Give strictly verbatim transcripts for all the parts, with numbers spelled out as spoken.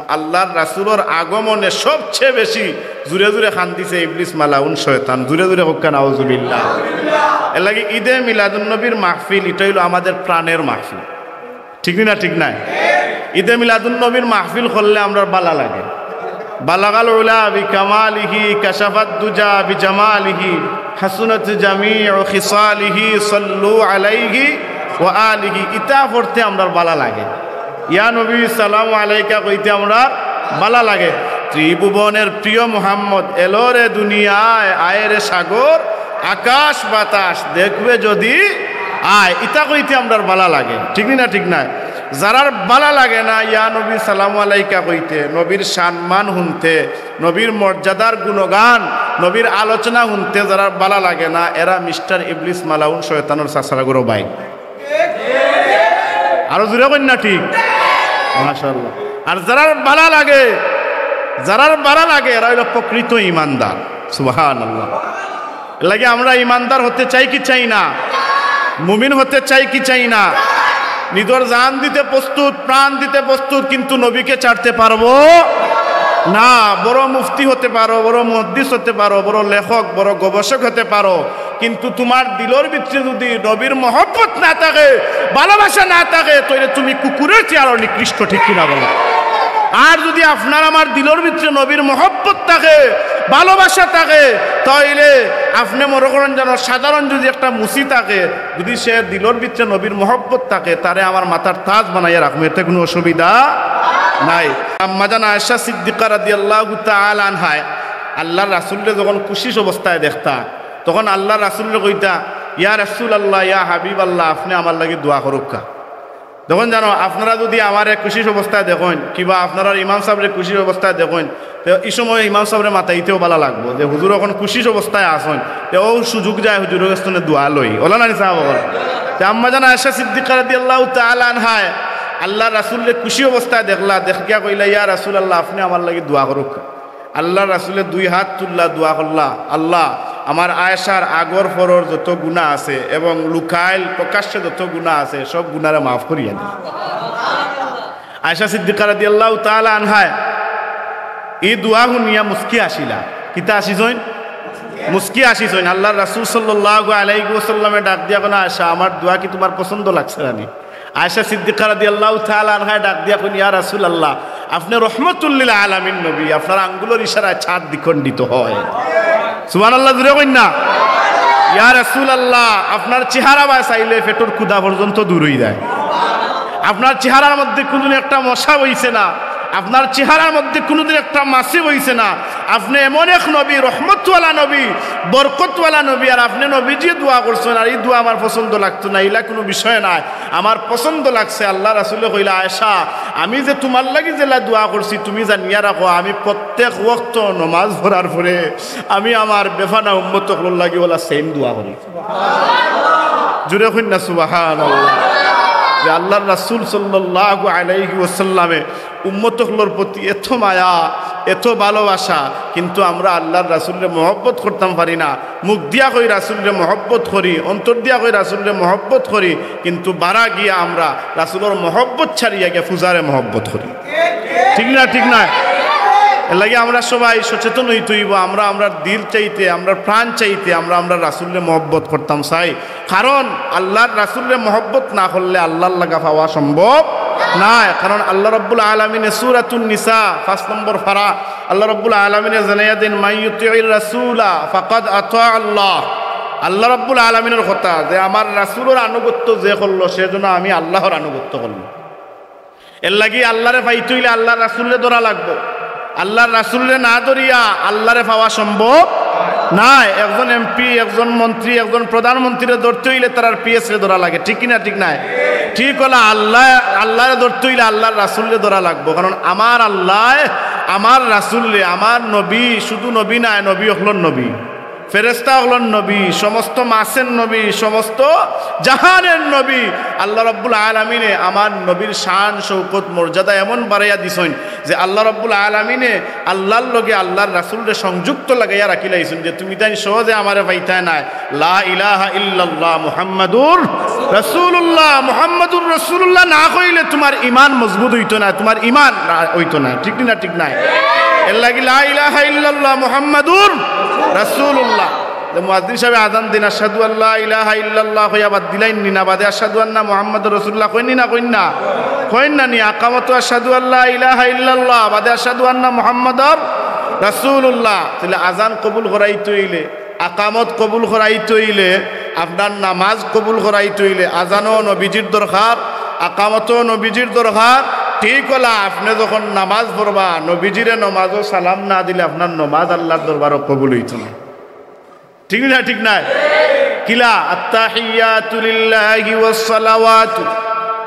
আল্লাহর রাসূলর আগমনে সবচেয়ে বেশি জুরে জুরে কান্দিছে ইবলিস মালাউন শয়তান। জুরে জুরে কউক্কা নাউজুবিল্লাহ। এরলাগি ঈদে মিলাদুন্নবীর মাহফিল, ইটা অইলো আমাদের প্রাণের মাহফিল। ঠিক নি না? ঠিক নায়? ঈদে মিলাদুন্নবীর মাহফিল করলে আমরার বালা লাগে। বালাগাল উলা বিকামালিহি, কাশাফাদ দুজা বিজামালিহি, হাসুনাত জামিউ খিসালিহি, সাল্লু আলাইহি ওয়া আলিহি। ইতা পড়তে আমরার বালা লাগে। ইয়া নবী সালামু আলাইকা কইতে আমরার বালা লাগে। ত্রিভুবনের প্রিয় মুহাম্মদ এলো রে দুনিয়ায়, আয় রে সাগর, আকাশ বাতাস দেখবে যদি আয়, ইতা কইতে আমরার বালা লাগে। ঠিক নি না? ঠিক নায়? যারার বালা লাগে না ইয়া নবী সালামু আলাইকা কইতে, নবীর সম্মান হুনতে, নবীর মর্যাদার গুণগান, নবীর আলোচনা হুনতে যারার বালা লাগে না, এরা মিস্টার ইবলিস মালাউন শয়তানর চাচার ঘরর ভাই। আরো জুরে কইন না, ঠিক? মাশাআল্লাহ। আর যারার বালা লাগে, যারার বালা লাগে, এরা অইলো প্রকৃত ইমানদার। সুবহানাল্লাহ। এরলাগি আমরা ইমানদার হতে চাই কি চাই না? মুমিন হতে চাই কি চাই না? নিজর জান দিতে প্রস্তুত, প্রাণ দিতে প্রস্তুত, কিন্তু নবীকে ছাড়তে পারবো না। বড় মুফতি হতে পারো, বড় মুহাদ্দিস হতে পারো, বড় লেখক, বড় গবেষক হতে পারো, কিন্তু তুমার দিলর ভিতরে যুদি নবীর মহব্বত না থাকে, ভালোবাসা না থাকে, তাইলে তুমি কুকুরের চেয়ে আরো নিকৃষ্ট, ঠিক কিনা বলো? আর যুদি আপনার আমার দিলর ভিতরে নবীর মহব্বত থাকে, ভালোবাসা থাকে, তাইলে আপনে মনে করেন যেন সাধারণ যুদি একটা মুসি থাকে, যুদি সে দিলর ভিতরে নবীর মহব্বত থাকে, তারে আমার মাথার তাজ বানাইয়া রাখমু, এতে কুনু অসুবিধা নাই। আম্মাজান আয়েশা সিদ্দিকা রাদিয়াল্লাহু তাআলা আনহায় আল্লাহর রাসূলরে যখন খুশির অবস্থায় দেখতা, তখন আল্লাহর রাসূলরে কইতা, "ইয়া রাসূলুল্লাহ, ইয়া হাবিবাল্লাহ, আপনে আমার লাগি দোয়া করউক্কা।" তখন জানো, আপনারা যুদি আমারে খুশির অবস্থায় দেখইন, কিবা আপনারার ইমাম সাবরে খুশির অবস্থায় দেখইন, তে ই সময় ইমাম সাবরে মাতাইতেও বালা লাগবো যে হুজুর অখন খুশির অবস্থায় আছইন, তে অউ সুযোগ যায় হুজুরর গেছ থনে দোয়া লই, অলা নানি সাব অকল? তে আম্মাজান আয়েশা সিদ্দিকা রাদিয়াল্লাহু তাআলা আনহায় আল্লাহর রাসূলরে খুশি অবস্থায় দেখলা, দেখিয়া কইলা, "ইয়া রাসূলুল্লাহ, আপনে আমার লাগি দোয়া করউক্কা।" আল্লাহর রাসূলে দুই হাত তুললা, দোয়া করলা, "আল্লাহ, আমার আয়েশার আগর পরর যত গুনা আছে এবং লুকাইল প্রকাশ্যে যত গুনা আছে, সব গুনারে মাফ করিয়া দে।" আয়েশা সিদ্দিকা রাদিয়াল্লাহু তাআলা আনহায় ই দোয়া হুনিয়া মুস্কি আসিলা। কিতা আসিছইন? মুস্কি আসিছইন। আল্লাহর রাসূল সাল্লাল্লাহু আলাইহি ওয়াসাল্লামে ডাক দিয়া কইন, "আয়েশা, আমার দোয়া কি তুমার পছন্দ লাগছে না নি?" আয়েশা সিদ্দিকা রাদিয়াল্লাহু তাআলা আনহায় ডাক দিয়া কইন, "ইয়া রাসূলুল্লাহ, আপনে রহমতুল্লিল আলামিন নবী, আপনার আঙ্গুলর ইশারায় চাঁদ দ্বিখণ্ডিত হয়।" সুবহানাল্লাহ, জুরে কইন না। "ইয়া রাসূলুল্লাহ, আপনার চেহারা বায় চাইলে পেটর ক্ষুধা পর্যন্ত দূর অই যায়। আপনার চেহারার মধ্যে কুনুদিন একটা মশা বইছে না, আপনার চেহারার মধ্যে কুনুদিন একটা মাছি বইছে না। আপনে এমন এক নবী, রহমতওয়ালা নবী, বরকতওয়ালা নবী, আর আপনে নবীজিয়ে দোয়া করছইন, আর ই দোয়া আমার পছন্দ লাগতো না, ইলা কুনু বিষয় নায়।" আমার পছন্দ লাগছে। আল্লাহর রাসূলে কইলা, "আয়েশা, আমি যে তুমার লাগি যেলা দোয়া করছি, তুমি জানিয়া রাখো, আমি প্রত্যেক ওয়াক্ত নমাজ পড়ার পরে আমি আমার বেফানা উম্মত অকলর লাগি অলা same দোয়া করি।" জুরে কইন না সুবহানাল্লাহ। যে আল্লাহর রাসূল সাল্লাল্লাহু আলাইহি ওয়াসাল্লামে উম্মত অকলর প্রতি এত মায়া, এত ভালোবাসা, কিন্তু আমরা আল্লাহর রাসূলরে মহব্বত করতাম পারি না। মুখ দিয়া কই রাসূলরে মহব্বত করি, অন্তর দিয়া কই রাসূলরে মহব্বত করি, কিন্তু বারা গিয়া আমরা রাসূলর মহব্বত ছাড়িয়া গিয়া পূজারে মহব্বত করি। ঠিক না? ঠিক না? এরলাগি আমরা সবাই সচেতন অইতে অইবো। আমরা, আমরার দিল চাইতে, আমরার প্রাণ চাইতে আমরা, আমরা রাসূলরে মহব্বত করতাম চাই। কারণ আল্লাহর রাসূলরে মহব্বত না করলে আল্লাহর লাগা পাওয়া সম্ভব নায়। কারণ আল্লাহ রাব্বুল আলামিনে সূরাতুন নিসা পাঁচ নম্বর পারা, আল্লাহ রাব্বুল আলামিনে জানাইয়া দেন, "মান ইউতিউর রাসূলা ফাকাদ আতা আল্লাহ।" আল্লাহ রাব্বুল আলামিনের কথা যে, "আমার রাসূলর আনুগত্য যে করলো, সে যেন আমি আল্লাহর আনুগত্য করলো।" এরলাগি আল্লাহরে পাইতে অইলে আল্লাহর রাসূলরে ধরা লাগবো। আল্লাহর রাসূলরে না ধরিয়া আল্লাহরে পাওয়া সম্ভব নায়। একজন এমপি, একজন মন্ত্রী, একজন প্রধানমন্ত্রীরে ধরতে অইলে তারার পিএসরে ধরা লাগে, ঠিক কিনা? ঠিক নায়? ঠিক অলা আল্লাহ, আল্লাহরে ধরতে অইলে আল্লাহর রাসূলরে ধরা লাগবো। কারণ আমার আল্লাহ, আমার রাসূলরে, আমার নবী, শুধু নবী নায়, নবী অকলর নবী। ফেরেশতা অকলর নবী, সমস্ত মাছের নবী, সমস্ত জাহানের নবী। আল্লাহ রাব্বুল আলামিনে আমার নবীর শান, শৌকত, মর্যাদা এমন বাড়াইয়া দিছইন যে আল্লাহ রাব্বুল আলামিনে আল্লাহর লগে আল্লাহর রাসূলরে সংযুক্ত লাগাইয়া রাখিলাইছইন যে তুমি তাইন সহজে আমারে পাইতায় নায়। লা ইলাহা ইল্লাল্লাহ মুহাম্মাদুর রাসূলুল্লাহ, মুহাম্মাদুর রাসূলুল্লাহ না কইলে তুমার ঈমান মজবুত অইতো নায়, তুমার ঈমান রা-, অইতো নায়। ঠিক নি না? ঠিক নায়? এর লাগি লা ইলাহা ইল্লাল্লাহ মুহাম্মাদুর রাসূলুল্লাহ। যে মুয়াজ্জিন সাবে আজান দিন, আশহাদু আল্লা ইলাহা ইল্লাল্লাহ কইয়া বাদ দিলাইন নি না, বাদে আশহাদু আন্না মুহাম্মাদুর রাসূলুল্লাহ কইন নি না? কইন না? কইন না নি? আকামতো আশহাদু আল্লা ইলাহা ইল্লাল্লাহ, বাদে আশহাদু আন্না মুহাম্মাদুর রাসূলুল্লাহ। তাইলে আজান কবুল করাইতে অইলে, আকামত কবুল করাইতে অইলে, আপনার নামাজ কবুল করাইতে অইলে, আজানও নবীজির দরকার, আকামতও নবীজির দরকার। ঠিক অলা, আপনে যখন নামাজ পড়বা, নবীজিরে নামাজো সালাম না দিলে আপনার নামাজ আল্লাহর দরবারো কবুল অইতো নায়। ঠিক নি না? ঠিক নায়? কিলা, আত্তাহিয়াতু লিল্লাহি ওয়াস সালাওয়াতু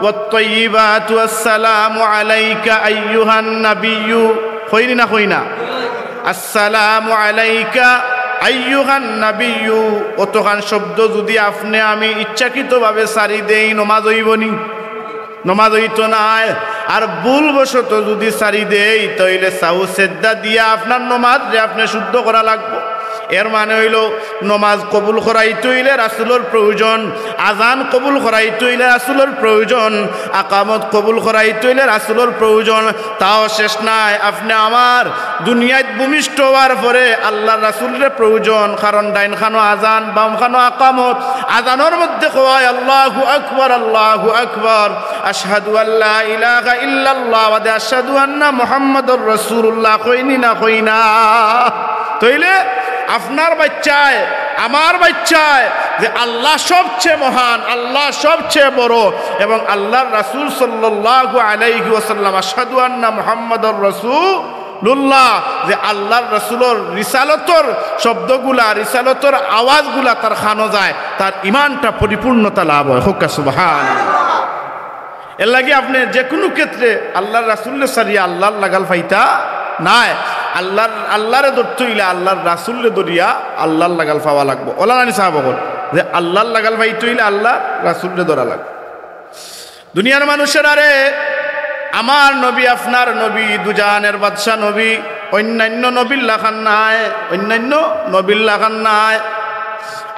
ওয়াত তাইয়িবাতু আসসালামু আলাইকা আইয়ুহান নাবিয়্যু। কইন নি না? কইন না? আসসালামু আলাইকা আইয়ুহান নাবিয়্যু। অতখান শব্দ যুদি আপনে আমি ইচ্ছাকৃতভাবে ছাড়ি দেই, নমাজ অইবো নি? নমাজ অইতো নায়। আর ভুলবশত যুদি ছাড়ি দেই, তাইলে সাহু সেজদা দিয়া আপনার নমাজরে আপনে শুদ্ধ করা লাগবো। এর মানে অইলো, নমাজ কবুল করাইতে অইলে রাসূলর প্রয়োজন, আজান কবুল করাইতে অইলে রাসূলর প্রয়োজন, আকামত কবুল করাইতে অইলে রাসূলর প্রয়োজন। তাও শেষ নায়, আপনে আমার দুনিয়াত ভূমিষ্ঠ অওয়ার পরে আল্লাহর রাসূলরে প্রয়োজন, কারণ ডাইন খানো আজান, বাম খানো আকামত। আজানর মধ্যে কওয়ায় আল্লাহু আকবার, আল্লাহু আকবার, আশহাদু আল্লা ইলাহা ইল্লাল্লাহ, বাদে আশহাদু আন্না মুহাম্মাদুর রাসূলুল্লাহ, কইন নি না? কইন না? তাইলে আপনার বাইচ্চায়, আমার বাইচ্চায় যে আল্লাহ সবচেয়ে মহান, আল্লাহ সবচেয়ে বড়, এবং আল্লাহর রাসূল সাল্লাল্লাহু আলাইহি ওয়াসাল্লাম, আশহাদু আন্না মুহাম্মাদুর রাসূলুল্লাহ, যে আল্লাহর রাসূলর রিসালতর শব্দগুলা, রিসালতর আওয়াজগুলা তার খানো যায়, তার ঈমানটা পরিপূর্ণতা লাভ অয়। কউক্কা সুবহান। এর লাগি আপনে যেকুনু ক্ষেত্রে আল্লাহর রাসূলরে ছাড়িয়া আল্লাহর লাগাল পাইতা নায়। আল্লাহর, আল্লাহরে ধরতে অইলে আল্লাহর রাসূলরে ধরিয়া আল্লাহর লাগাল পাওয়া লাগবো। অলা না নি সাব অকল, যে আল্লাহর লাগাল পাইতে অইলে আল্লাহর রাসূলরে ধরা লাগবো। দুনিয়ার মানুষেরারে, আমার নবী, আপনার নবী, দুজাহানের বাদশা নবী, অইন্যান্য নবীর লাখান নায়, অইন্যান্য নবীর লাখান নায়।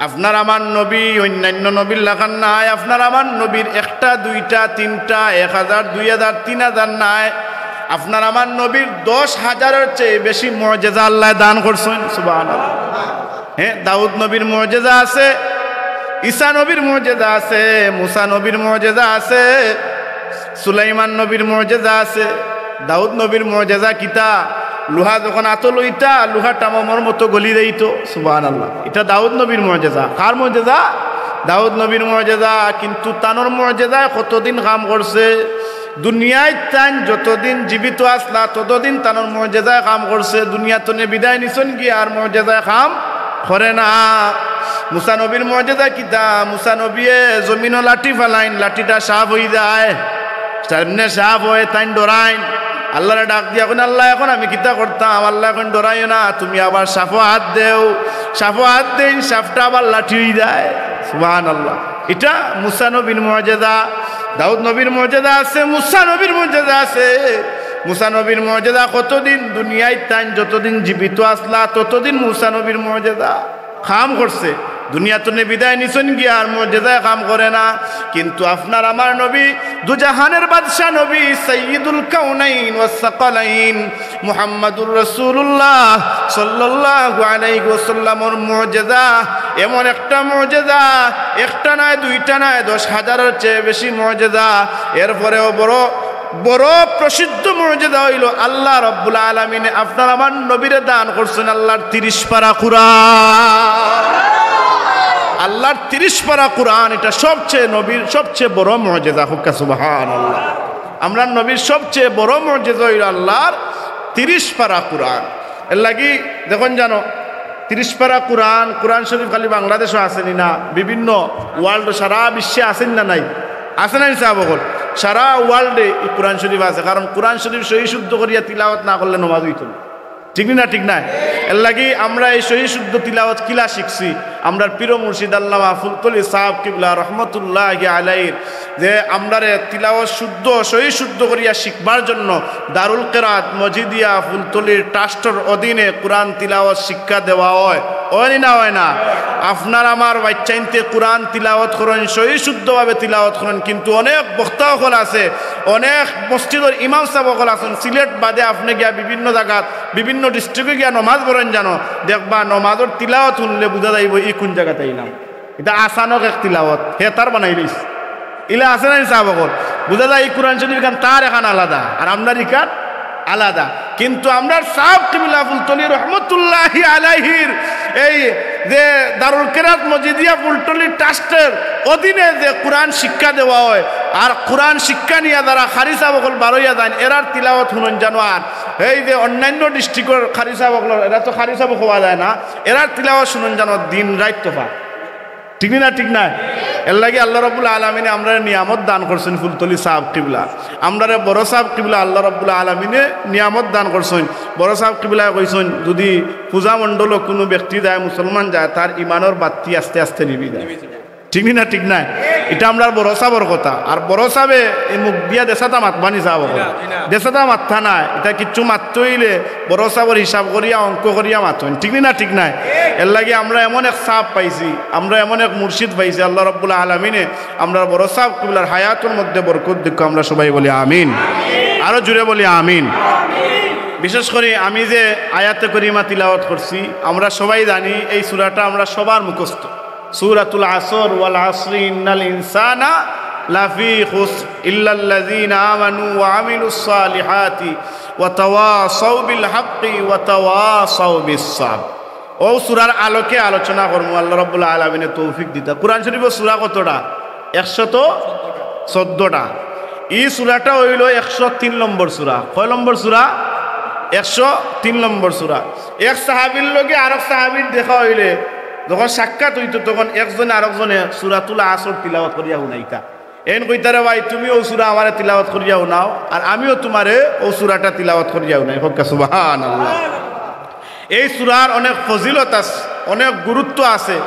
আপনার আমার নবী অইন্যান্য নবীর লাখান নায়। আপনার আমার নবীর একটা, দুইটা, তিনটা, এক হাজার, দুই হাজার, তিন হাজার নায়। আপনার আমার নবীর দশ হাজারর চেয়ে বেশি মুজেজা আল্লায় দান করছইন। সুবহানাল্লাহ। হ্যাঁ, দাউদ নবীর মুজেজা আছে, ঈসা নবীর মুজেজা আছে, মুসা নবীর মুজেজা আছে, সুলাইমান নবীর মুজেজা আছে। দাউদ নবীর মুজেজা কিতা? লুহা যখন আতো লইতা, লুহা টামমর মতো গলি যাইতো। সুবহানাল্লাহ। ইটা দাউদ নবীর মুজেজা। কার মুজেজা? দাউদ নবীর মুজেজা। কিন্তু তানর মুজেজায় কতদিন কাম করছে? দুনিয়াত তাইন যতদিন জীবিত আছলা, ততদিন তানর মুজেজায় কাম করছে। দুনিয়া তনে বিদায় নিছইন গিয়া আর মুজেজায় কাম করে না। মুসা নবীর মুজেজা কিতা? মুসা নবীয়ে জমিনো লাঠি ফালাইন, লাঠিটা সাফ অইযায়। সামনে সাফ অয়, তাইন ডরাইন। আল্লাহরে ডাক দিয়া কইন, "আল্লাহ, এখন আমি কিতা করতাম?" আল্লায় কইন, "ডরাইও না, তুমি আবার সাফো আত দেও।" সাফো আত দেইন, সাফটা আবার লাঠি অইযায়। সুবহানাল্লাহ। ইটা মুসা নবীর মুজেজা। দাউদ নবীর মুজেজা আছে, মুসা নবীর মুজেজা আছে। মুসা নবীর মুজেজা কতদিন? দুনিয়াত তাইন যতদিন জীবিত আছলা, ততদিন মুসা নবীর মুজেজা কাম করছে। দুনিয়া তনে বিদায় নিছইন গিয়া আর মুজেজায় কাম করে না। কিন্তু আপনার আমার নবী, দুজাহানের বাদশা নবী, সাইয়্যিদুল কাউনাইন ওয়াস সাকালাইন, মুহাম্মাদুর রাসূলুল্লাহ সাল্লাল্লাহু আলাইহি ওয়াসাল্লামর মুজেজা, এমন একটা মুজেজা, একটা নায়, দুইটা নায়, দশ হাজারর চেয়ে বেশি মুজেজা। এরপরেও বড়, বড় প্রসিদ্ধ মুজেজা অইলো আল্লাহ রাব্বুল আলামিনে আপনার আমার নবীরে দান করছইন আল্লাহর তিরিশ পারা কুরআন। আল্লাহর তিরিশ পারা কুরআন, ইটা সবচেয়ে নবীর সবচেয়ে বড় মুজেজা। কউক্কা সুবহানাল্লাহ। আমরার নবীর সবচেয়ে বড় মুজেজা অইলো আল্লাহর তিরিশ পারা কুরআন। এর লাগি দেখইন জানো, তিরিশ পারা কুরআন, কুরআন শরীফ খালি বাংলাদেশো আছে নি না, বিভিন্ন world, সারা বিশ্বে আছে নি না নাই? আছে না নি সাব অকল? সারা world-এ ই কুরআন শরীফ আছে, কারণ কুরআন শরীফ সহি শুদ্ধ করিয়া তিলাওয়াত না করলে নমাজ অইতো না। ঠিক নি না? ঠিক নায়? এর লাগি আমরা এই সহি শুদ্ধ তিলাওয়াত কিলা শিখছি? আমরার পীর মুর্শিদ আল্লামা ফুলতলি সাহেব কিবলা রহমতুল্লাহি আলাইহির যে আমরারে তিলাওয়াত শুদ্ধ, সহি শুদ্ধ করিয়া শিখবার জন্য দারুল কেরাত মজিদিয়া ফুলতলির ট্রাস্টর অধীনে কোরআন তিলাওয়াত শিক্ষা দেওয়া অয়, অয় নি না অয় না? আপনার আমার বাইচ্চাইন্তে কোরআন তিলাওয়াত করইন, সহি শুদ্ধভাবে তিলাওয়াত করইন, কিন্তু অনেক বক্তা অকল আছে, অনেক মসজিদর ইমাম সাব অকল আছইন, সিলেট বাদে আপনে গিয়া বিভিন্ন জাগাত, বিভিন্ন ডিস্ট্রিক্টে গিয়া নমাজ পড়ইন যানো, দেখবা নমাজর তিলাওয়াত হুনলে বুঝা যাইবো ই কুন জাগাত আইলাম। ইটা আচানক এক তিলাওয়াত, হে তার বানাই লইছে। ইলা আছে না নি সাব অকল? বুঝা যায় ই কোরআন শরীফ ইখান তার এখান আলাদা, আর আমরার ইখান আলাদা। কিন্তু আমরার সাব কিবলা ফুলতলি রহমতুল্লাহি আলাইহির এই যে দারুল কেরাত মজিদিয়া ফুলতলি ট্রাস্টর অধীনে যে কোরআন শিক্ষা দেওয়া অয়, আর কোরআন শিক্ষা নিয়া যারা কারি সাব অকল বারইয়া যাইন, এরার তিলাওয়াত হুনইন যানো। আর এই যে অন্যান্য ডিস্ট্রিক্টর কারি সাব অকল, এরা তো কারি সাব কওয়া যায় না, এরার তিলাওয়াত হুনইন যানো দিন রাইত তফাত। ঠিক নি না? ঠিক নায়? এর লাগি আল্লাহ রাব্বুল আলামিনে আমরারে নিয়ামত দান করছইন ফুলতলি সাব কিবলা, আমরারে বড় সাব কিবলা আল্লাহ রাব্বুল আলামিনে নিয়ামত দান করছইন। বড় সাব কিবলায় কইছইন, যদি পূজা মণ্ডলো কুনু ব্যক্তি যায়, মুসলমান যায়, তার ইমানর বাত্তি আস্তে আস্তে নিবি যায়। ঠিক নি না? ঠিক নায়? ইটা আমরার বড় সাবর কথা। আর বড় সাবে এই মুখ দিয়া দেশাতা মাতবা নি সাব অকল? দেশাতা মাততা নায়, ইটা কিচ্ছু মাততে অইলে বড় সাবর হিসাব করিয়া, অঙ্ক করিয়া মাতইন। ঠিক নি না? ঠিক নায়? এর লাগি আমরা এমন এক সাব পাইছি, আমরা এমন এক মুর্শিদ পাইছি, আল্লাহ রাব্বুল আলামিনে আমরার বড় সাব কিবলার হায়াতর মধ্যে বরকত দিউক। আমরা সবাই বলি আমিন। আরো জোরে বলি আমিন। বিশেষ করি আমি যে আয়াতে করিমা তিলাওয়াত করছি, আমরা সবাই জানি এই সূরাটা আমরা সবার মুখস্থ। সূরাতুল আসর, "ওয়াল আসরি ইন্নাল ইনসানা লাফি খুসর, ইল্লাল্লাযীনা আমানু ওয়া আমিলুস সালিহাতি ওয়া তাওয়াসাউ বিল হাক্কি ওয়া তাওয়াসাউ বিস সাবর।" অউ সূরার আলোকে আলোচনা করমু, আল্লাহ রাব্বুল আলামিনে তৌফিক দিতা। কোরআন শরীফর সূরা কতটা? একশত চৌদ্দটা। ই সূরাটা অইলো একশো তিন নম্বর সূরা। কয় নম্বর সূরা? একশো তিন নম্বর সূরা। এক সাহাবীর লগে আরক সাহাবীর দেখা অইলে, যখন সাক্ষাৎ অইতো, তখন একজনে আরকজনে সূরাতুল আসর তিলাওয়াত করিয়া হুনাইতা। এন কইতা, "রে ভাই, তুমি অউ সূরা আমারে তিলাওয়াত করিয়া হুনাও, আর আমিও তুমারে অউ সূরাটা তিলাওয়াত করিয়া হুনাই।" কউক্কা সুবহানাল্লাহ। এই সূরার অনেক ফজিলত আছে, অনেক গুরুত্ব আছে।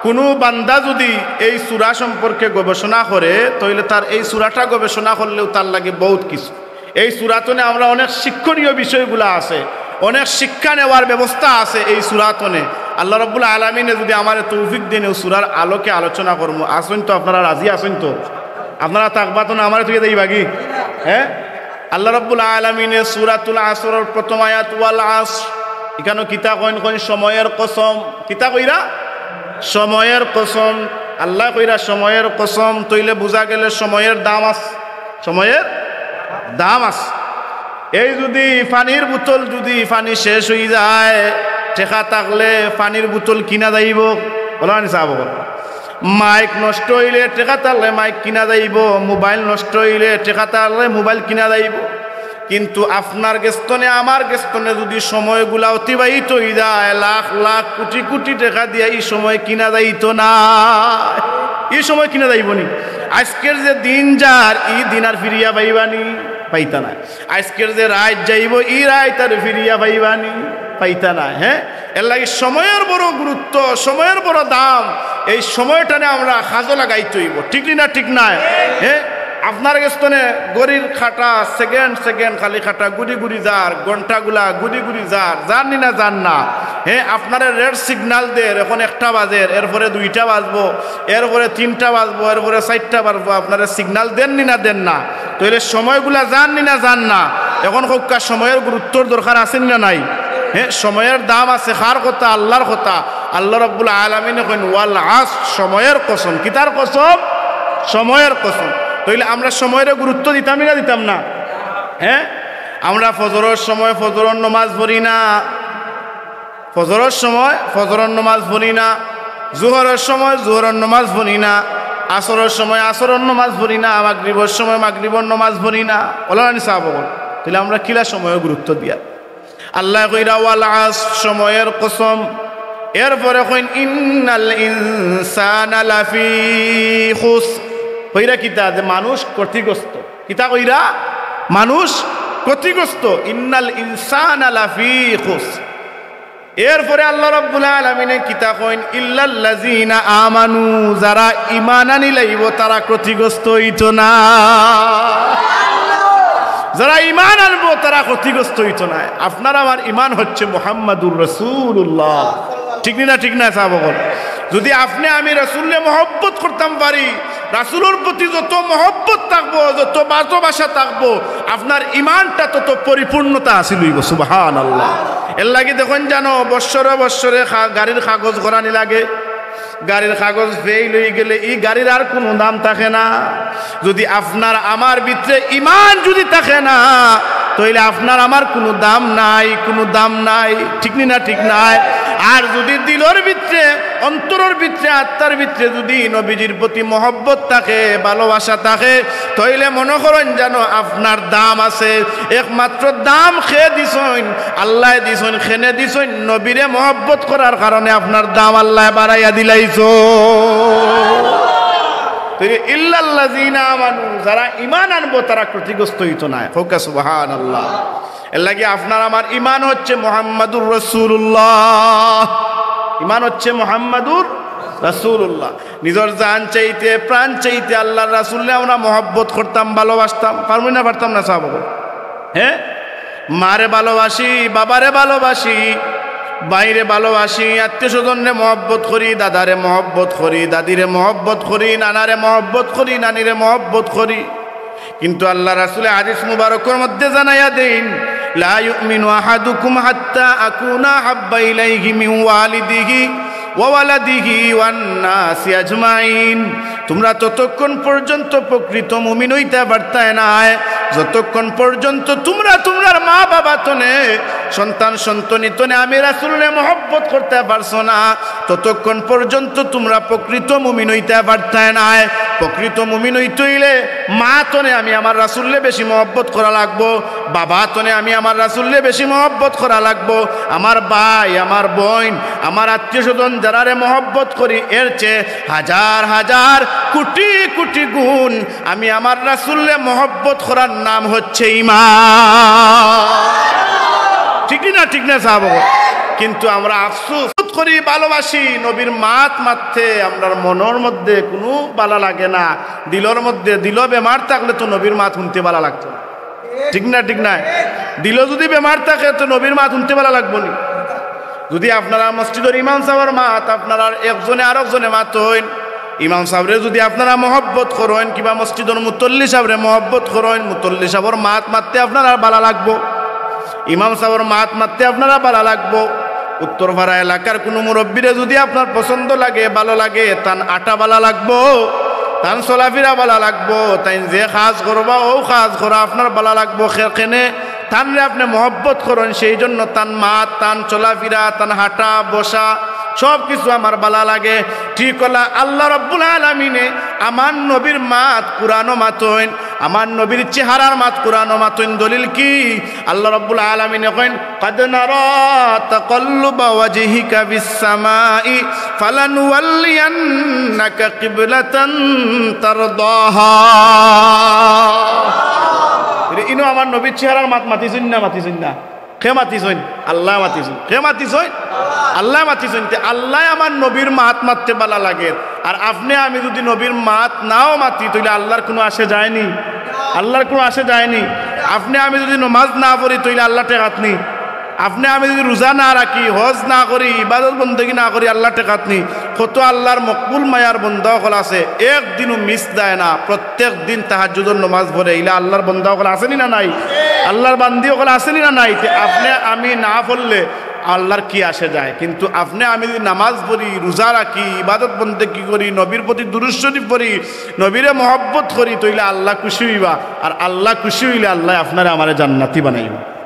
কুনু বান্দা যুদি এই সূরা সম্পর্কে গবেষণা করে, তাইলে তার এই সূরাটা গবেষণা করলেউ তার লাগি বউত কিছু। এই সূরাতনে আমরা অনেক শিক্ষণীয় বিষয়গুলা আছে, অনেক শিক্ষা নেওয়ার ব্যবস্থা আছে এই সূরাতনে। আল্লাহ রাব্বুল আলামিনে যুদি আমারে তৌফিক দেইন, অউ সূরার আলোকে আলোচনা করমু। আছইন তো আপনারা? রাজি আছইন তো? আপনারা থাকবা তো না? আমারে তুই দেই বাগি? হ্যাঁ, আল্লাহ রাব্বুল আলামিনে সূরাতুল আসরর প্রথম আয়াত, "ওয়াল আসর", ইখানো কিতা কইন? কইন, "সময়ের কসম।" কিতা কইরা? "সময়ের কসম।" আল্লায় কইরা, "সময়ের কসম", তাইলে বুঝা গেলে সময়ের দাম আছে, সময়ের দাম আছে। এই যুদি পানির বোতল, যুদি পানি শেষ অইযায়, টেকা থাকলে পানির বোতল কিনা যাইবো? বলো না, সাব অকল। মাইক নষ্ট অইলে টেকা থাকলে মাইক কিনা যাইবো, মোবাইল নষ্ট অইলে টেকা থাকলে মোবাইল কিনা যাইবো। কিন্তু আপনার গেছ থনে, আমার গেছ থনে যুদি সময়গুলা অতিবাহিত অইযায়, লাখ লাখ কুটি কুটি টেকা দিয়া ই সময় কিনা যাইতো না। ই সময় কিনা যাইবো নি? আইজকের যে দিন যার, ই দিন আর ফিরিয়া পাইবা নি? পাইতা নায়। আইজকের যে রাইত যাইবো, ই রাইত আর ফিরিয়া পাইবা নি? পাইতা নায়। হ্যাঁ, এর লাগি সময়র বড় গুরুত্ব, সময়র বড় দাম। এই সময়টারে আমরা কাজো লাগাইতে অইবো, ঠিক নি না? ঠিক নায়? হ্যাঁ, আপনার গেছ থনে ঘড়ির কাঁটা, সেকেন্ড সেকেন্ড খালি কাঁটা ঘুরি ঘুরি যার, ঘন্টাগুলা ঘুরি ঘুরি যার, যার নি না? যার না? হ্যাঁ, আপনারে রেড সিগনাল দের, এখন একটা বাজের, এরপরে দুইটা বাজবো, এরপরে তিনটা বাজবো, এরপরে চাইরটা বাজবো, আপনারে সিগনাল দের নি না? দের না? তাইলে সময়গুলা যার নি না? যার না? এখন কউক্কা, সময়র গুরুত্বর দরকার আছে নি না নাই? হ্যাঁ, সময়র দাম আছে। কার কথা? আল্লার কথা। আল্লা রাব্বুল আলামিনে কইন, "ওয়াল আসর", সময়র কসম। কিতার কসম? সময়র কসম। তাইলে আমরা সময়রে গুরুত্ব দিতাম নি না দিতাম না? হ্যাঁ, আমরা ফজরর সময় ফজরর নমাজ পড়ি না, ফজরর সময় ফজরর নমাজ পড়ি না, জোহরর সময় জোহরর নমাজ পড়ি না, আসরর সময় আসরর নমাজ পড়ি না, মাগরিবর সময় মাগরিবর নমাজ পড়ি না। অলা না নি সাব অকল? তাইলে আমরা কিলা সময়র গুরুত্ব দিয়া? আল্লায় কইরা, "ওয়াল আসর", সময়র কসম। এরপরে কইন, "ইন্নাল ইনসানা লাফি খুসর।" কইরা কিতা? যে মানুষ ক্ষতিগ্রস্ত। কিতা কইরা? মানুষ ক্ষতিগ্রস্ত। "ইন্নাল ইনসানা লাফি খুসর।" এরপরে আল্লাহ রাব্বুল আলামিনে কিতা কইন? "ইল্লাল্লাযিনা আমানু", যারা ঈমান আনিলাইবো তারা ক্ষতিগ্রস্ত অইতো না। যারা ঈমান আনবো তারা ক্ষতিগ্রস্ত অইতো না। আপনার আমার ঈমান হচ্ছে মুহাম্মাদুর রাসূলুল্লাহ। ঠিক নি না? ঠিক না, সাহাবাগণ? যদি আপনে আমি রাসূলরে মহব্বত করতাম পারি, রাসূলর প্রতি যত মহব্বত থাকবো, যত ভালোবাসা থাকবো, আপনার ঈমানটা তত পরিপূর্ণতা হাসিল অইবো। সুবহানাল্লাহ। এর লাগি দেখইন জানো, বৎসরে বৎসরে খা-, গাড়ির কাগজ করানি লাগে। গাড়ির কাগজ ফেইল অইগেলে ই গাড়ির আর কুনু দাম থাকে না। যদি আপনার আমার ভিতরে ঈমান যদি থাকে না, তাইলে আপনার আমার কুনু দাম নাই, কুনু দাম নাই। ঠিক নি না? ঠিক নায়? আর যদি দিলর ভিতরে, অন্তরর ভিতরে, আত্মার ভিতরে যদি নবীজির প্রতি মহব্বত থাকে, ভালোবাসা থাকে, তাইলে মনো করইন জানো আপনার দাম আছে। একমাত্র দাম কে দিছইন? আল্লায় দিছইন। কেনে দিছইন? নবীরে মহব্বত করার কারণে আপনার দাম আল্লায় বাড়াইয়া দিলাইছইন। তাইলে ইল্লাল্লাযিনা আমানু, যারা ঈমান আনবো তারা ক্ষতিগ্রস্ত অইতো নায়। কউক্কা সুবহানাল্লাহ। এর লাগি আপনার আমার ঈমান হচ্ছে মুহাম্মাদুর রাসূলুল্লাহ। ঈমান হচ্ছে মুহাম্মাদুর রাসূলুল্লাহ। নিজর জান চাইতে, প্রাণ চাইতে আল্লাহর রাসূলরে আমরা মহব্বত করতাম, ভালোবাসতাম। পারমু না? পারতাম না, সাহাবাগণ? হ্যাঁ, মারে ভালোবাসি, বাবারে ভালোবাসি, ভাইরে ভালোবাসি, আত্মীয় স্বজনরে মহব্বত করি, দাদারে মহব্বত করি, দাদিরে মহব্বত করি, নানারে মহব্বত করি, নানিরে মহব্বত করি। কিন্তু আল্লাহর রাসূলে হাদিস মুবারকর মধ্যে জানাইয়া দেইন, "লা ইউমিনু আহাদুকুম হাত্তা আকুনা আহাব্বা ইলাইহি মিন ওয়ালিদিহি ওয়া ওয়ালাদিহি ওয়ান নাসি আজমাইন।" তোমরা ততক্ষণ পর্যন্ত প্রকৃত মুমিন অইতা পারতায় নায়, যতক্ষণ পর্যন্ত তোমরা তোমরার মা বাবা তনে, সন্তান সন্তনি তনে আমি রাসূলরে মহব্বত করতায় পারছো না, ততক্ষণ পর্যন্ত তোমরা প্রকৃত মুমিন অইতায় পারতায় নায়। প্রকৃত মুমিন অইতে অইলে মা তনে আমি আমার রাসূলরে বেশি মহব্বত করা লাগবো, বাবা তনে আমি আমার রাসূলরে বেশি মহব্বত করা লাগবো। আমার ভাই, আমার বইন, আমার আত্মীয় স্বজন যারারে মহব্বত করি, এর চেয়ে হাজার হাজার কোটি কোটি গুণ আমি আমার রাসূলরে মহব্বত করার নাম হচ্ছে ঈমান। ঠিক না? ঠিক না, সাহাবাগণ? কিন্তু আমরা আফসোস করি, ভালোবাসি, নবীর মাত মাততে আমরার মনর মধ্যে কুনু ভালা লাগে না। দিলর মধ্যে, দিলো বেমার থাকলে তো নবীর মাত হুনতে ভালা লাগতো না। ঠিক না? ঠিক নায়? দিলো যুদি বেমার থাকে তো নবীর মাত হুনতে ভালা লাগবো নি? যুদি আপনারা মসজিদর ইমাম সাবর মাত আপনারা একজনে আরকজনে মাতইন, ইমাম সাবরে যুদি আপনারা মহব্বত করইন, কিবা মসজিদর মুতল্লি সাবরে মহব্বত করইন, মুতল্লি সাবর মাত মাততে আপনারার ভালা লাগবো, ইমাম সাবর মাত মাততে আপনারার ভালা লাগবো। উত্তরপাড়া এলাকার কুনু মুরব্বিরে যুদি আপনার পছন্দ লাগে, ভালা লাগে, তান আটা ভালা লাগবো, তান চলাফিরা ভালা লাগবো, তাইন যে কাজ করবা, অউ কাজ করা আপনার ভালা লাগবো। খে-, কেনে তানরে আপনে মহব্বত করইন, সেই জন্য তান মাত, তান চলাফিরা, তান হাঁটা, বসা, সব কিছু আমার ভালা লাগে। ঠিক অলা আল্লাহ রাব্বুল আলামিনে আমার নবীর মাত কুরআনো মাতইন, আমার নবীর চেহারার মাত কুরআনো মাতইন। দলিল কি? আল্লাহ রাব্বুল আলামিনে কইন, "قد نرى تقلب وجهك في السماء فلنولينك قبلة ترضاها।" ইনো আমার নবীর চেহারার মাত মাতিছইন না, মাতিছইন না? কে মাতিছইন? আল্লায় মাতিছইন। কে মাতিছইন? আল্লায় মাতিছইন। তে আল্লায় আমার নবীর মাত মাততে ভালা লাগের। আর আপনে আমি যুদি নবীর মাত নাও মাতি, তাইলে আল্লার কুনু আসে যায় নি? আল্লার কুনু আসে যায় নি? আপনে আমি যুদি নমাজ না পড়ি, তাইলে আল্লা টেকাত নি? আপনে আমি যুদি রুজা না রাখি, হজ না করি, ইবাদত বন্দেগি না করি, আল্লা টেকাত নি? কত আল্লার মকবুল মায়ার বন্দা অকল আছে, একদিনও মিস যায় না, প্রত্যেক দিন তাহাজ্জুদর নমাজ পড়ে, ইলা আল্লার বন্দা অকল আছে নি না নাই? আল্লার বান্দি অকল আছে নি না নাই? তে আপনে আমি না পড়লে আল্লার কি আসে যায়? কিন্তু আপনে আমি যুদি নামাজ পড়ি, রুজা রাখি, ইবাদত বন্দেগি করি, নবীর প্রতি দুরূদ শরীফ পড়ি, নবীরে মহব্বত করি, তাইলে আল্লা খুশি অইবা। আর আল্লা খুশি অইলে আল্লায় আপনারে আমারে জান্নাতি বানাইবা।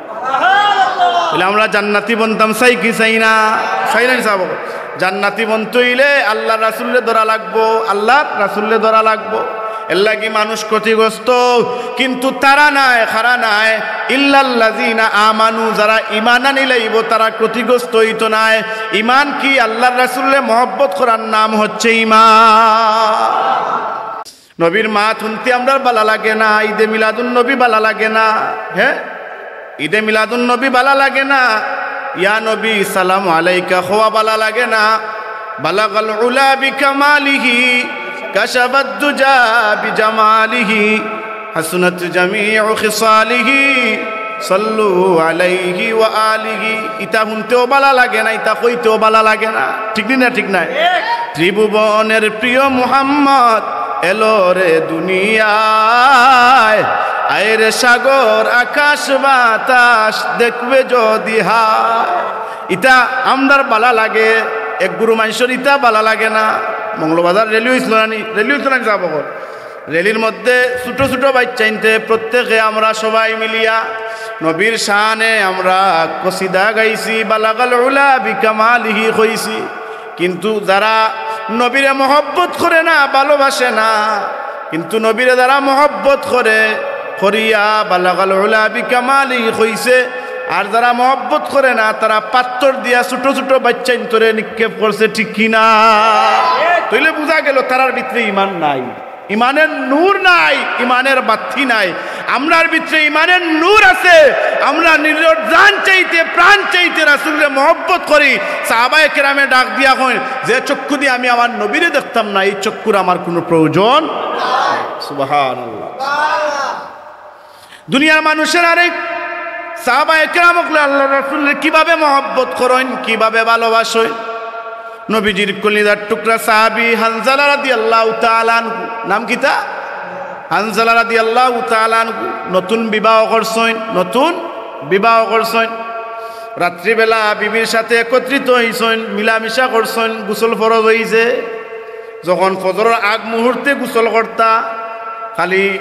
তাইলে আমরা জান্নাতি বনতাম চাই কি চাই না? চাই না নি সাব? জান্নাতি বনতে অইলে আল্লার রাসুলরে ধরা লাগবো, আল্লার রাসুলরে ধরা লাগবো। এরলাগি মানুষ ক্ষতিগ্রস্ত, কিন্তু তারা নায়, কারা নায়? ইল্লাল্লাযিনা আমানু, যারা ইমান আনিলাইবো তারা ক্ষতিগ্রস্ত অইতো নায়। ইমান কি? আল্লার রাসুলরে মহব্বত করার নাম হচ্ছে ইমান। নবীর মাত হুনতে আমরার বালা লাগে না, ইদে মিলাদুন নবী বালা লাগে না, হে? ইদে মিলাদুন নবী বালা লাগে না। ইয়া নবী, সালাম আলাইকা, কওয়া বালা লাগে না? বালাগাল উলা বিকামালিহি, কাশাফাদ দুজা বিজামালিহি, হাসুনাত জামিউ খিসালিহি, সাল্লু আলাইহি ওয়া আলিহি। ইতা হুনতেও বালা লাগে না, ইতা কইতেও বালা লাগে না। ঠিক নি না? ঠিক নায়? ত্রিভুবনের প্রিয় মুহাম্মদ এলো রে দুনিয়ায়, আয় রে সাগর আকাশ বাতাস দেখবে যদি হায়। ইতা আমরার বালা লাগে, এক গুরু মানষর ইতা বালা লাগে না। মৌলভীবাজার র‍্যালি অইছিল না নি? র‍্যালি অইছিল না নি, সাব অকল? র‍্যালির মধ্যে ছোট ছোট বাইচ্চাইন্তে প্রত্যেকে আমরা সবাই মিলিয়া নবীর শানে আমরা কসিদা গাইছি, বালাগাল উলা বিকামালিহি কইছি। কিন্তু যারা নবীরে মহব্বত করে না, ভালোবাসে না, কিন্তু নবীরে যারা মহব্বত করে, করিয়া বালাগাল উলা বিকামালিহি কইছে, আর যারা মহব্বত করে না, তারা পাত্থর দিয়া ছোট ছোট বাইচ্চাইন্তরে নিক্ষেপ করছে, ঠিক কি না? তাইলে বুঝা গেল তারার ভিতরে ইমান নাই। ইমানের নূর নাই, ইমানের বাত্তি নাই। আমরার ভিতরে ইমানের নূর আছে। আমরা নিজর জান চাইতে, প্রাণ চাইতে রাসূলরে মহব্বত করি। সাহাবায়ে কেরামে ডাক দিয়া কইন, "যে চক্ষু দিয়া আমি আমার নবীরে দেখতাম না, এই চক্ষুর আমার কোনো প্রয়োজন।" সুবহানাল্লাহ। দুনিয়ার মানুষের আরেক সাহাবায়ে কেরাম অকলে আল্লাহর রাসূলরে কিভাবে মহব্বত করইন, কিভাবে ভালোবাসইন। নবীজির কলিজার টুকরা সাহাবী হানজালা রাদিয়াল্লাহু তাআলা আনহু, নাম কিতা? হানজালা রাদিয়াল্লাহু তাআলা আনহু নতুন বিবাহ করছইন, নতুন বিবাহ করছইন। রাত্রিবেলা বিবির সাথে একত্রিত অইছইন, মিলামিশা করছইন, গোসল ফরজ অইছে। যখন ফজরর আগ মুহূর্তে গোসল করতা, খালি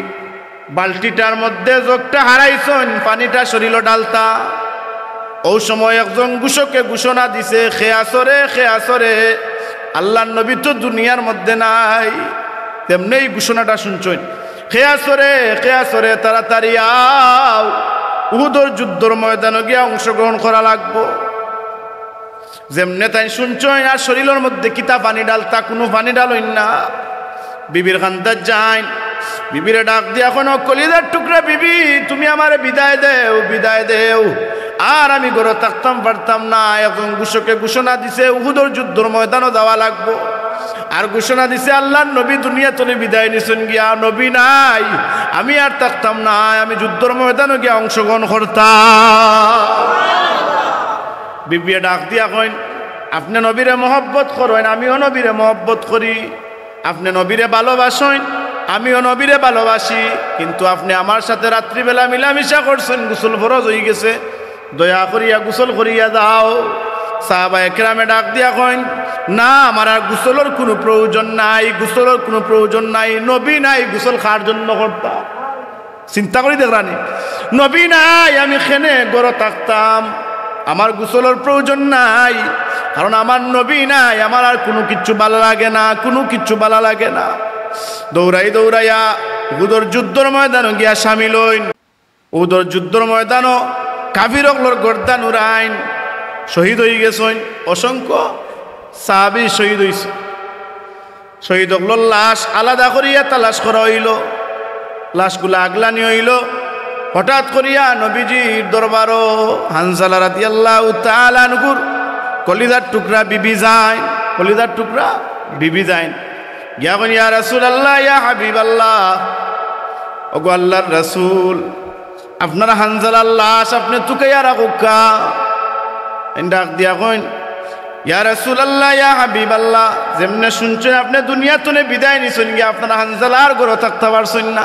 বালতিটার মধ্যে জগটা হারাইছইন, পানিটা শরীলো ঢালতা। অউ সময় একজন ঘোষকে ঘোষণা দিছে, "কে আছো রে, কে আছো রে?" আল্লাহর নবী তো দুনিয়ার মধ্যে নাই, তেমনেই ঘোষণাটা শুনছইন, "কে আছো রে, কে আছো রে, তাড়াতাড়ি আও, উহুদর যুদ্ধর ময়দানো গিয়া অংশগ্রহণ করা লাগবো।" যেমনে তাইন শুনছইন, আর শরীলর মধ্যে কিতা পানি ঢালতা, কুনু পানি ঢালইন না। বিবির কান্দাত যাইন, বিবিরে ডাক দিয়া কইন, "ও কলিজার টুকরা বিবি, তুমি আমারে বিদায় দেও, বিদায় দেও, আর আমি ঘরো থাকতাম পারতাম না।" একজন ঘোষকে ঘোষণা দিছে, "উহুদর যুদ্ধর ময়দানো যাওয়া লাগবো।" আর ঘোষণা দিছে, "আল্লাহর নবী দুনিয়া তনে বিদায় নিছইন গিয়া, নবী নাই, আমি আর থাকতাম না, আমি যুদ্ধর ময়দানো গিয়া অংশগ্রহণ করতাম।" বিবিয়ে ডাক দিয়া কইন, "আপনে নবীরে মহব্বত করইন, আমিও নবীরে মহব্বত করি। আপনে নবীরে ভালোবাসইন, আমিও নবীরে ভালোবাসি। কিন্তু আপনে আমার সাথে রাত্রিবেলা মিলামিশা করছইন, গোসল ফরজ অইগেছে, দয়া করিয়া গোসল করিয়া যাও।" সাহাবায়ে কেরামে ডাক দিয়া কইন, "না, আমার আর গোসলর কুনু প্রয়োজন নাই, গোসলর কুনু প্রয়োজন নাই, নবী নাই, গোসল কার জন্য করতা?" চিন্তা করি দেখরানি, নবী নাই, আমি কেনে ঘরো থাকতাম, আমার গোসলর প্রয়োজন নাই, কারণ আমার নবী নাই, আমার আর কুনু কিচ্ছু ভালা লাগে না, কুনু কিচ্ছু ভালা লাগে না। দৌড়াই দৌড়াইয়া উহুদর যুদ্ধর ময়দানো গিয়া শামিল অইন। উহুদর যুদ্ধর ময়দানো কাফির অকলর গর্দান উড়াইন, শহীদ অইগেছইন, অসংখ্য সাহাবী শহীদ অইছে। শহীদ অকলর লাশ আলাদা করিয়া তালাশ করা অইলো, লাশগুলা আগলানি অইলো। হঠাৎ করিয়া নবীজির দরবারো হানজালা রাদিয়াল্লাহু তাআলা আনহুর কলিজার টুকরা বিবি যাইন, কলিজার টুকরা বিবি যাইন। গিয়া কইন, "ইয়া রাসূলুল্লাহ, ইয়া হাবিবাল্লাহ, ওগো আল্লাহর রাসূল, আপনার হানজালার লাশ আপনে তুকাইয়া রাখউক্কা।" তাইন ডাক দিয়া কইন, "ইয়া রাসূলুল্লাহ, ইয়া হাবিবাল্লাহ, যেমনে শুনছইন আপনে দুনিয়া তনে বিদায় নিছইন গিয়া, আপনার হানজালা আর ঘরো থাকতা পারছইন না।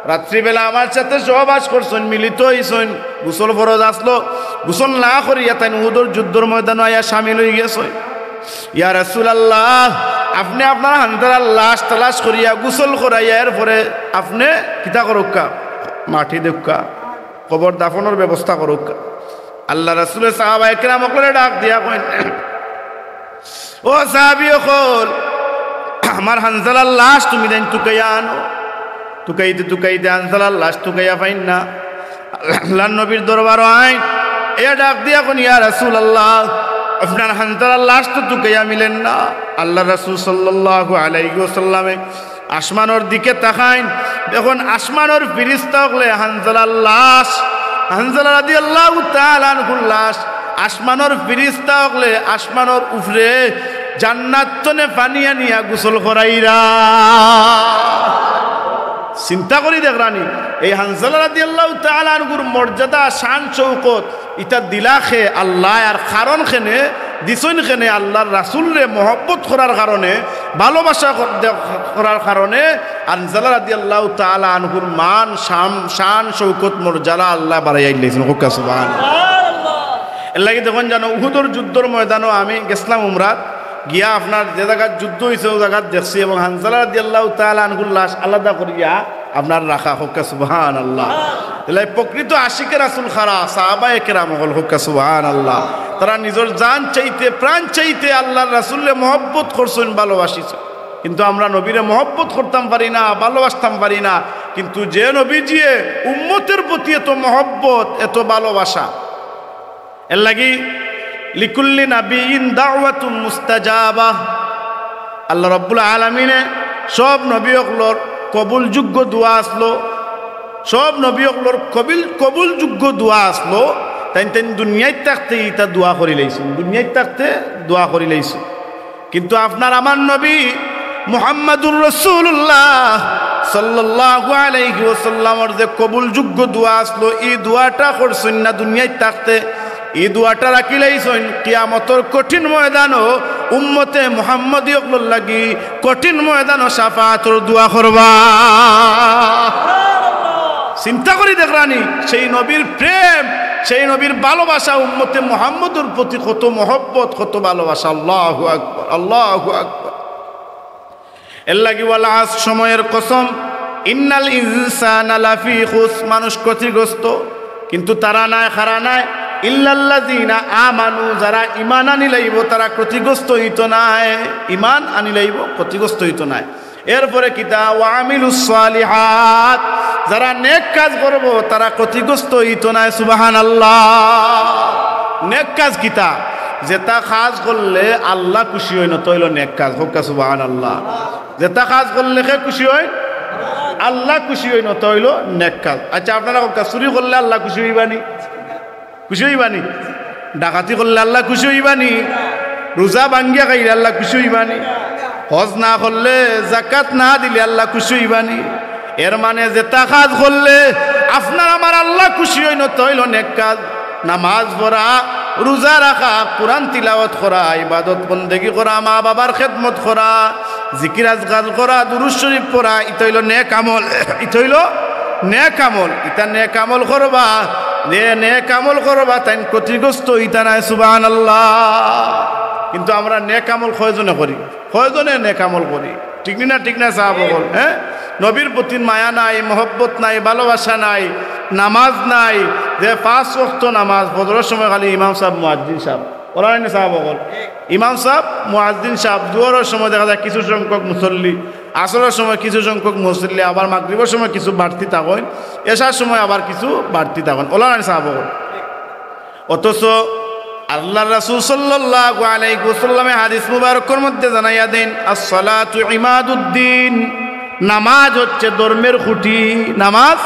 রাত্রিবেলা আমার সাথে সহবাস করছইন, মিলিত অইছইন, গোসল ফরজ আছলো, গোসল না করিয়া তাইন উহুদর যুদ্ধর ময়দানো আইয়া শামিল অইগেছইন। ইয়া রাসূলুল্লাহ, আপনে আপনার হানজালার লাশ তালাশ করিয়া গোসল করাইয়া এরপরে আপনে কিতা করউক্কা, মাটি দেউক্কা, কবর দাফনর ব্যবস্থা করউক্কা।" আল্লাহর রাসূলে সাহাবায়ে কেরাম অকলরে ডাক দিয়া কইন, "ও সাহাবী অকল, আমার হানজালার লাশ তুমি তাইন তুকাইয়া আনো।" তুকাইতে তুকাইতে হানজালার লাশ তুকাইয়া পাইন না। আল্লাহর নবীর দরবারো আইন, এ ডাক দিয়া কইন, "ইয়া রাসূলুল্লাহ, আপনার হানজালার লাশ তো তুকাইয়া মিলের না।" আল্লাহর রাসূল সাল্লাল্লাহু আলাইহি ওয়াসাল্লামে আসমানর দিকে তাকাইন, দেখইন আসমানর ফিরিস্তা অকলে হানজালার লাশ, হানজালা রাদিয়াল্লাহু তাআলা আনহুর লাশ আসমানর ফিরিস্তা অকলে আসমানর উপরে জান্নাত তনে পানি আনিয়া গোসল করাইরা। চিন্তা করি দেখরানি, এই হানজালা রাদিয়াল্লাহু তাআলা আনহুর মর্যাদা, শান, শৌকত, ইতা দিলা কে আল্লায়, আর কারণ কেনে দিছইন, কেনে আল্লার রাসুলরে মহব্বত করার কারণে, ভালোবাসা কর-, দে-, করার কারণে হানজালা রাদিয়াল্লাহু তাআলা আনহুর মান, শাম-, শান, শৌকত, মর্যাদা আল্লায় বাড়াইয়া দিলাইছইন। কউক্কা সুবহানাল্লাহ। এরলাগি দেখইন জানো, উহুদর যুদ্ধর ময়দানো আমি গেছলাম উমরাত, গিয়া আপনার যে জাগাত যুদ্ধ অইছে, অউ জাগাত দেখছি, এবং হানজালা রাদিয়াল্লাহু তাআলা আনহুর লাশ আলাদা করিয়া আপনার রাখা। কউক্কা সুবহানাল্লাহ। এরলাগি প্রকৃত আশিকে রাসুল কারা? সাহাবায়ে কেরাম অকল। কউক্কা সুবহানাল্লাহ। তারা নিজর জান চাইতে, প্রাণ চাইতে আল্লার রাসুলরে মহব্বত করছইন, ভালোবাসিছইন। কিন্তু আমরা নবীরে মহব্বত করতাম পারি না, ভালোবাসতাম পারি না। কিন্তু যে নবীজিয়ে উম্মতের প্রতি এত মহব্বত, এত ভালোবাসা, এরলাগি লিকুল্লি নাবিয়্যিন দাওয়াতুম মুস্তাজাবা। আল্লাহ রাব্বুল আলামিনে সব নবী অকলর কবুলযোগ্য দোয়া আছলো, সব নবী অকলর কবিল-, কবুলযোগ্য দোয়া আছলো। তাইন তাইন দুনিয়াত থাকতে ইতা দোয়া করিলাইছইন, দুনিয়াত থাকতে দোয়া করিলাইছইন। কিন্তু আপনার আমার নবী মুহাম্মাদুর রাসুলুল্লাহ সাল্লাল্লাহু আলাইহি ওয়াসাল্লামর যে কবুলযোগ্য দোয়া আছলো, ই দোয়াটা করছইন না দুনিয়াত থাকতে। ই দোয়াটা রাখিলাইছইন কিয়ামতর কঠিন ময়দানো উম্মতে মুহাম্মদী অকলর লাগি, কঠিন ময়দানো শাফাআতর দোয়া করবা। চিন্তা করি দেখরানি, সেই নবীর প্রেম, সেই নবীর ভালোবাসা, উম্মতে মুহাম্মদর প্রতি কত মহব্বত, কত ভালোবাসা। আল্লাহু আকবার, আল্লাহু আকবার। এরলাগি ওয়াল আসর, সময়র কসম, ইন্নাল ইনসানা লাফি খুসর, মানুষ ক্ষতিগ্রস্ত। কিন্তু তারা নায়, কারা নায়? ইল্লাল্লাযিনা আমানু, যারা ইমান আনিলাইবো তারা ক্ষতিগ্রস্ত অইতো নায়, ইমান আনিলাইবো ক্ষতিগ্রস্ত অইতো নায়। এরপরে কিতা? ওয়া আমিলুস সালিহাত, যারা নেক কাজ করবো তারা ক্ষতিগ্রস্ত অইতো নায়। সুবহানাল্লাহ। নেক কাজ কিতা? যেতা কাজ করলে আল্লা খুশি অইন, অতা অইলো নেক কাজ। কউক্কা সুবহানাল্লাহ। যেতা কাজ করলে কে খুশি অইন? আল্লা খুশি অইন, অতা অইলো নেক কাজ। আচ্ছা, আপনারা কউক্কা, চুরি করলে আল্লা খুশি অইবা নি? খুশি অইবা নি? ডাকাতি করলে আল্লা খুশি অইবা নি? রোজা ভাঙ্গিয়া খাইলে আল্লা খুশি অইবা নি? হজ না করলে, জাকাত না দিলে আল্লা খুশি অইবা নি? এর মানে যেতা কাজ করলে আপনার আমার আল্লা খুশি অইন, অতা অইলো নেক কাজ। নামাজ পড়া, রোজা রাখা, কোরআন তিলাওয়াত করা, ইবাদত বন্দেগি করা, মা-বাবার খেদমত করা, জিকির আজকার করা, দুরূদ শরীফ পড়া, ইতা অইলো নেক আমল। ইতা অইলো নেক আমল। ইতা নেক আমল করবা, যে নেক আমল করবা, তাইন ক্ষতিগ্রস্ত অইতা নায়। সুবহানাল্লাহ। কিন্তু আমরা নেক আমল কয়জনে করি? কয়জনে নেক আমল করি? ঠিক নি না? ঠিক না, সাহাব অকল? হ্যাঁ, নবীর প্রতি মায়া নাই, মহব্বত নাই, ভালোবাসা নাই, নামাজ নাই। যে পাঁচ ওয়াক্ত নামাজ, ফজরর সময় খালি ইমাম সাব, মুয়াজ্জিন সাব, অলা নায় নি সাহাব অকল? ইমাম সাব, মুয়াজ্জিন সাব, জোহরর সময় দেখা যায় কিছু সংখ্যক মুসল্লি, আসরর সময় কিছু সংখ্যক মুসল্লি, আবার মাগরিবর সময় কিছু বাড়তি থাকইন, এশার সময় আবার কিছু বাড়তি থাকইন, অলা নায় নি সাহাব অকল? অথচ আল্লার রাসুল সাল্লাল্লাহু আলাইহি ওয়াসাল্লামে হাদিস মুবারকর মধ্যে জানাইয়া দেইন, "আসসালাতু ইমাদুদ্দিন", নামাজ হচ্ছে ধর্মের খুঁটি, নামাজ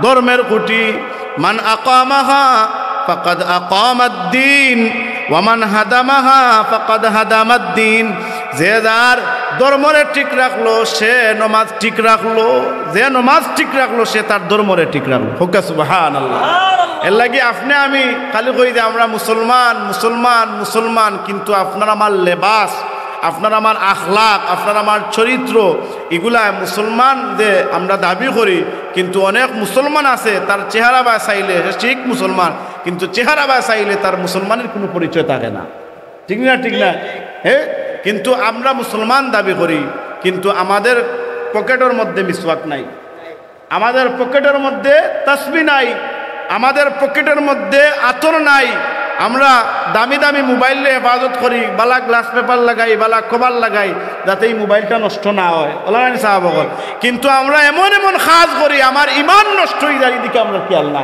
ধর্মের খুঁটি। "মান আকামাহা ফাকাদ আকামাদ্দিন, ওয়া মান হাদামাহা ফাকাদ হাদামাদ্দিন।" যে যার ধর্মরে ঠিক রাখলো, সে নমাজ ঠিক রাখলো, যে নমাজ ঠিক রাখলো, সে তার ধর্মরে ঠিক রাখলো। কউক্কা সুবহানাল্লাহ। এরলাগি আপনে আমি খালি কই যে আমরা মুসলমান, মুসলমান, মুসলমান, কিন্তু আপনার আমার লেবাস, আপনার আমার আখলাক, আপনার আমার চরিত্র, ইগুলা মুসলমান যে আমরা দাবি করি, কিন্তু অনেক মুসলমান আছে, তার চেহারা বায় চাইলে সে ঠিক মুসলমান, কিন্তু চেহারা বায় চাইলে তার মুসলমানের কোনো পরিচয় থাকে না। ঠিক না? ঠিক না? হ্যাঁ, কিন্তু আমরা মুসলমান দাবি করি, কিন্তু আমাদের পকেটর মধ্যে মিসওয়াক নাই, আমাদের পকেটর মধ্যে তসবি নাই, আমাদের পকেটর মধ্যে আতর নাই। আমরা দামি দামি মোবাইলরে হেফাজত করি, বালা গ্লাস পেপার লাগাই, বালা কভার লাগাই, যাতে এই মোবাইলটা নষ্ট না হয়। অলা নায় নি সাহাব অকল? কিন্তু আমরা এমন এমন কাজ করি, আমার ইমান নষ্ট অই যার, ইদিকে আমরার খেয়াল নাই।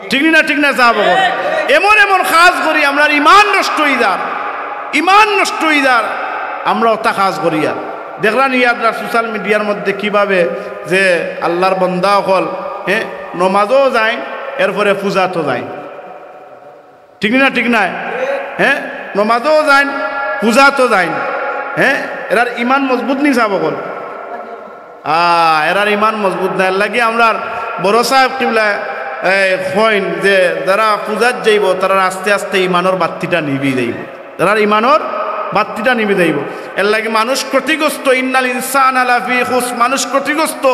ঠিক নি না? ঠিক না, সাহাব অকল? এমন এমন কাজ করি, আমরার ইমান নষ্ট অই যার, ইমান নষ্ট অই যার, আমরা অতা কাজ করিয়া। দেখরা নি, ইয়াদ রাখ, সোশ্যাল মিডিয়ার মধ্যে কিভাবে যে আল্লার বন্দা অকল, হ্যাঁ, নমাজও যাইন, এরপরে পূজাত যাইন। ঠিক না? ঠিক নায়? হ্যাঁ, নমাজও যাইন, পূজাত যাইন, হ্যাঁ, এরার ইমান মজবুত নি সাব অকল? আ, এরার ইমান মজবুত নায়। এর লাগি আমরার বড় সাহেব কিবলা, এ, কইন যে যারা পূজাত যাইবো, তারার আস্তে আস্তে ইমানর বাত্তিটা নিবি যাইবো, তারার ইমানর বাত্তিটা নিবি যাইবো। এর লাগি মানুষ ক্ষতিগ্রস্ত, ইন্নাল ইনসানা লাফি খুসর, মানুষ ক্ষতিগ্রস্ত।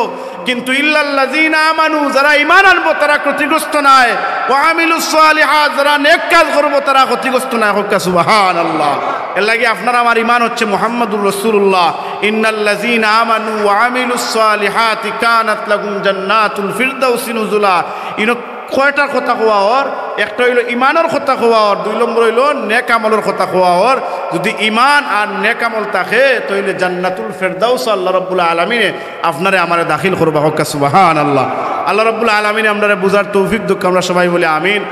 কিন্তু ইল্লাল্লাযিনা আমানু, যারা ইমান আনবো, তারা ক্ষতিগ্রস্ত নায়। ওয়া আমিলুস সালিহাত, যারা নেক কাজ করবো, তারা ক্ষতিগ্রস্ত নায়। কউক্কা সুবহানাল্লাহ। এর লাগি আপনার আমার ইমান হচ্ছে মুহাম্মাদুর রাসূলুল্লাহ। ইন্নাল্লাযিনা আমানু ওয়া আমিলুস সালিহাতি কানাত লাহুম জান্নাতুল ফিরদাউসি নুজুলা। ইনো কয়টার কথা কওয়া অর? একটা অইলো ইমানর কথা কওয়া অর, দুই নম্বর অইলো নেক আমলর কথা কওয়া অর। যদি ইমান আর নেক আমল থাকে, তাইলে জান্নাতুল ফেরদাউস আল্লাহ রাব্বুল আলামিনে আপনারে আমারে দাখিল করবা। কউক্কা সুবহানাল্লাহ। আল্লাহ রাব্বুল আলামিনে আমরারে বুঝার তৌফিক দেউক্কা, আমরা সবাই বলি আমিন।